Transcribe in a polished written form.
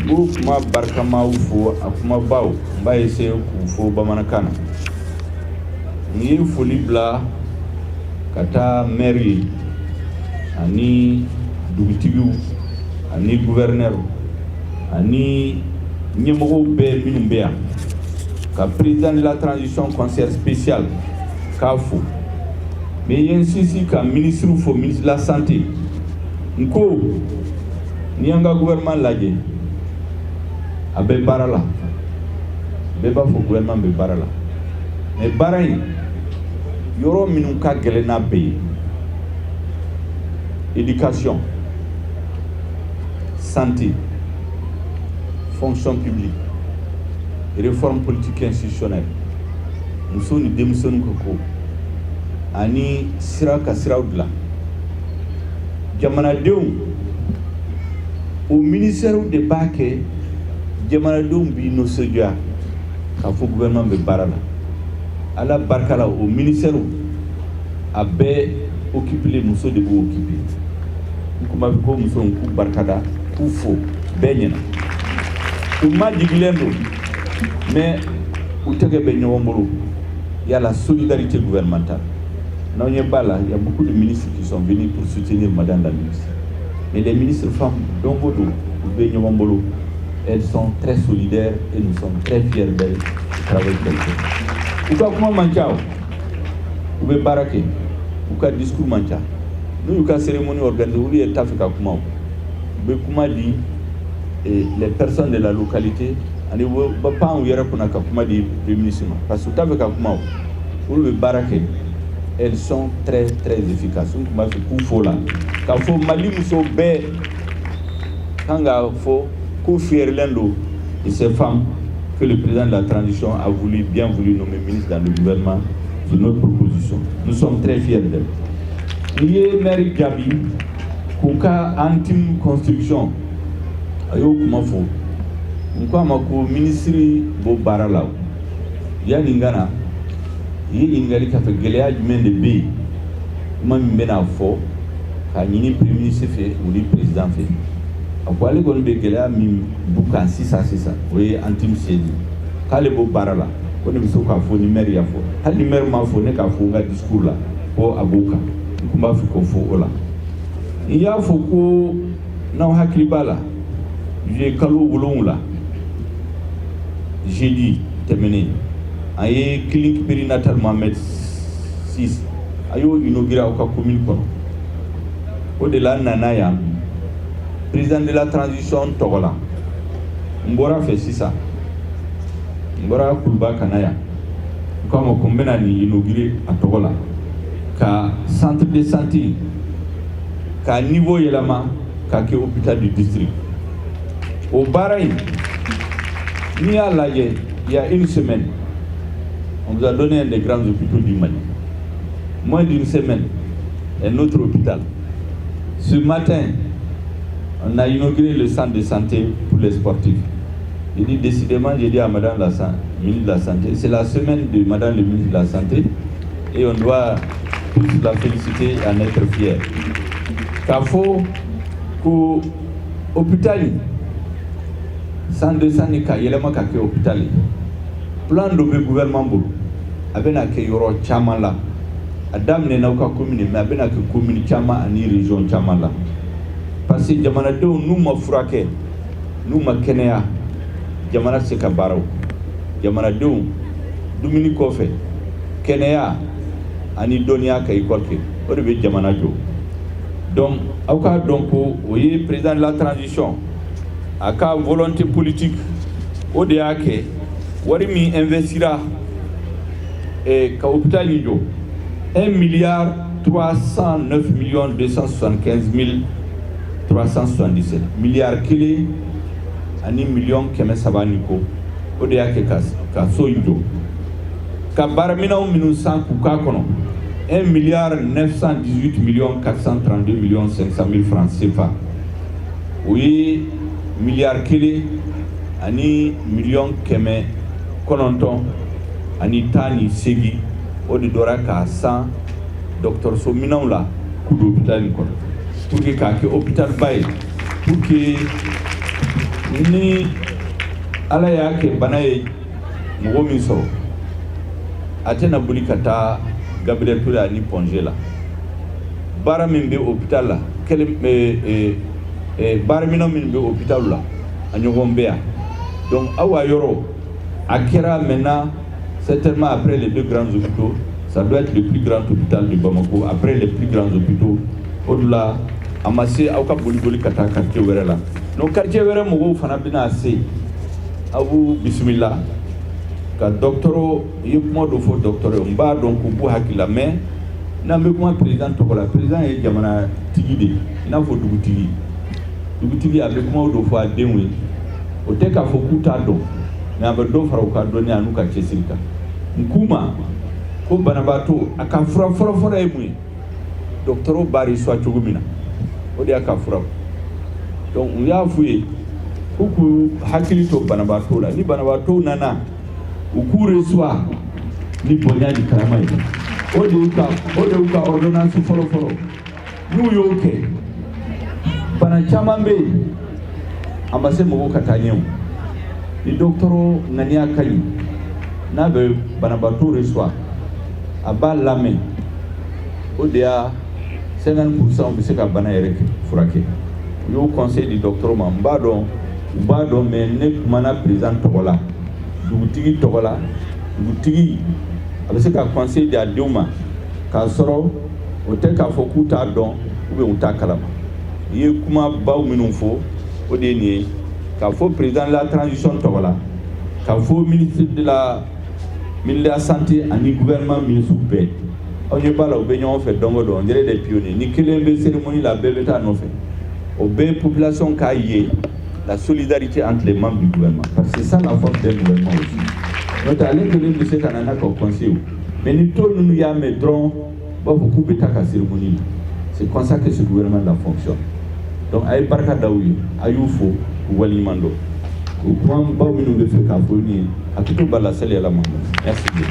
N b'o kuma barikamaw fo, a kumabaw n b'a essayer k'u fo bamanankan na. N ye foli bila ka taa maire ye ani dugutigiw ani gouverneur ani ɲɛmɔgɔw bɛɛ minnu bɛ yan, ka président de la transition, conseiller spécial, k'a fo. Mais n ye n sinsin ka ministre fo, ministre de la Santé. N ko n'i y'an ka gouvernement lajɛ, a bɛ baara la, bɛɛ b'a fɔ gouvernement bɛ baara la, mais baara in yɔrɔ minnu ka gɛlɛn n'a bɛɛ ye, éducation, santé, fonction publique, réforme politique institutionnelle, muso ni denmisɛnninw ka ko ani sira ka siraw dilan, jamanadenw, o ministère de b'a kɛ jamanadenw b'i nisɔndiya k'a fɔ gouvernement bɛ baara la. Ala barika la, o ministère a bɛɛ occupé, muso de b'o occupé. N kun b'a fɔ ko musow k'u barikada, k'u fo bɛɛ ɲɛna. U ma jigilen don, mais u tɛgɛ bɛ ɲɔgɔn bolo. Il y a la solidarité gouvernementale. N'aw ɲɛ b'a la, il y a beaucoup de ministres qui sont venus pour soutenir madame la ministre, mais les ministres femmes, don o don u bɛ ɲɔgɔn bolo. Elles sont très solidaires et nous sommes très fiers d'elles, du travail qu'elles font. U ka kuma man ca, o u bɛ baara kɛ, u ka discours man ca. N'u y'u ka cérémonie organisée, olu yɛrɛ t'a fɛ ka kuma, o u bɛ kuma di les personnes de la localité ani u bɛ pan u yɛrɛ kunna ka kuma di premier ministre ma, parce que u t'a fɛ ka kuma, o olu bɛ baara kɛ. Elles sont très très efficaces. N tun b'a fɛ k'u fo la k'a fɔ Mali musow bɛɛ kan k'a fɔ k'u fierlen don de ces femmes que le président de la transition a voulu, bien voulu nommer ministre dans le gouvernement sur notre proposition. Nous sommes très fiers d'elles. N'i ye maire jaabi k'u ka Antim construction, a y'o kuma fɔ. N ko a ma ko ministre b'o baara la o. Yanni n ka na, i ye ɲininkali k'a fɛ, gɛlɛya jumɛn de bɛ yen? Kuma min bɛna fɔ k'a ɲini premier ministre fɛ o ni président fɛ, a ko ale kɔni bɛ gɛlɛya min b'u kan sisan sisan, o ye Antim siège, k'ale b'o baara la. Ko ne bɛ se k'a fɔ ni maire y'a fɔ, hali ni maire m'a fɔ, ne k'a fɔ n ka discours la ko a b'o kan. N tun b'a fɛ k'o fɔ o la. N y'a fɔ ko n'aw hakili b'a la, juillet kalo 7, jeudi tɛmɛnen, a ye clinique périnatale Mohamed VI, a y'o inauguré aw ka commune kɔnɔ. O de la n nana yan président de la transition tɔgɔ la. N bɔra fɛ sisan, n bɔra Kuluba ka na yan. N ko a ma ko n bɛna nin inauguré a tɔgɔ la, ka centre de santé ka niveau yɛlɛma ka kɛ hôpital du district. O baara in, n'i y'a lajɛ, il y a une semaine, on vous a donné un des grands hôpitaux du Mali, moins d'une semaine, un autre hôpital. Ce matin, on a inauguré le centre de santé pour les sportifs. J'ai dit décidément, j'ai dit à madame la ministre de la Santé, c'est la semaine de madame le ministre de la Santé et on doit tous la féliciter et en être fiers. K'a fɔ ko hôpital centre de santé ka yɛlɛma ka kɛ hôpital ye, plan dɔ bɛ gouvernement bolo, a bɛna kɛ yɔrɔ caman la. A daminɛna aw ka commune, mais a bɛna kɛ commune caman ani région caman la, parce que jamanadenw n'u ma furakɛ, n'u ma kɛnɛya, jamana tɛ se ka baara. O jamanadenw, dumuni kɔfɛ, kɛnɛya ani dɔnniya ka école kɛ, o de bɛ jamana jɔ. Donc aw k'a dɔn ko o ye président de la transition a ka volonté politique, o de y'a kɛ wari min investira ka hôpital in jɔ, 1 milliard 309 millions 275 mille 377, miliyari 1 ani miliyɔn 300 ni ko, o de y'a kɛ ka so in jɔ, ka baaraminɛnw minnu san k'u k'a kɔnɔ, 1 milliard 918 millions 432 millions 500 mille francs CFA. O ye miliyari 1 ani miliyɔn 918, o de dɔra k'a san dɔgɔtɔrɔso minɛnw la k'u don hôpital in kɔnɔ pour que k'a kɛ hôpital ba ye, pour que Ni Ala y'a kɛ bana ye mɔgɔ min sɔrɔ, a tɛna boli ka taa Gabriel Touré ani Point G la. Baara min bɛ hôpital la kelen, baaraminɛn min bɛ hôpital la, a ɲɔgɔn bɛ yan. Donc aw ka yɔrɔ a kɛra maintenant, certainement après les deux grands hôpitaux, ça doit être le plus grand hôpital de Bamako après les plus grands hôpitaux. O de la, a ma se aw ka boli boli ka taa quartier wɛrɛ la. Donc quartier wɛrɛ mɔgɔw fana bɛna se, aw b'u bisimila ka dɔgɔtɔrɔ. I ye kuma dɔ fɔ dɔgɔtɔrɔ ye, n b'a dɔn k'u b'u hakili la, mais n'an bɛ kuma président tɔgɔ la, président ye jamana tigi de ye, i n'a fɔ dugutigi. Dugutigi a bɛ kumaw dɔ fɔ a denw ye, o tɛ k'a fɔ k'u t'a dɔn, mais a bɛ dɔ fara u ka dɔnniya n'u ka cɛsiri kan. N k'u ma ko banabaatɔ a ka fura fɔlɔ-fɔlɔ ye mun ye? Dɔgɔtɔrɔw b'a reçoit cogo min na, o de y'a ka fura. Donc u y'a f'u ye k'u k'u hakili to banabaatɔ la. Ni banabaatɔw nana, u k'u reçoit ni bonya ni karama ye. O de y'u ka ordonnance fɔlɔ fɔlɔ. N'u y'o kɛ, bana caman bɛ yen, a ma se mɔgɔw ka taa ɲɛ. O ni dɔgɔtɔrɔ ŋaniya ka ɲi, n'a bɛ banabaatɔ reçoit, a b'a lamɛn, o de y'a 50 % bɛ se ka bana yɛrɛ furakɛ. U y'o conseil di dɔgɔtɔrɔ ma. N b'a dɔn, u b'a dɔn, mais ne kumana président tɔgɔ la, dugutigi tɔgɔ la. Dugutigi a bɛ se ka conseil di a denw ma k'a sɔrɔ o tɛ k'a fɔ k'u t'a dɔn ou bien u t'a kalama. I ye kuma baw minnu fɔ, o de ye nin ye, k'a fɔ président de la transition tɔgɔ la, k'a fɔ ministre de la santé ani gouvernement ministre bɛɛ. Aw ɲɛ b'a la, u bɛ ɲɔgɔn fɛ don o don, on dirait des pionniers. Ni kelen bɛ cérémonie la, bɛɛ bɛ taa nɔfɛ. O bɛɛ population k'a ye la solidarité entre les membres du gouvernement, parce que c'est ça la force d'un gouvernement aussi. N'o tɛ, ale kelen bɛ se ka na n'a ka conseil, mais ni tɔ ninnu y'a mɛn dɔrɔn, u b'a fɔ k'u bɛ taa ka cérémonie la. C'est comme ça que ce gouvernement là fonctionne. Donc a ye barika da u ye, a y'u fo k'u waleɲuman dɔn. O kuma baw minnu bɛ fɛ k'a fɔ nin ye, hakili b'a la. Sali ala Muhammad. Merci bien.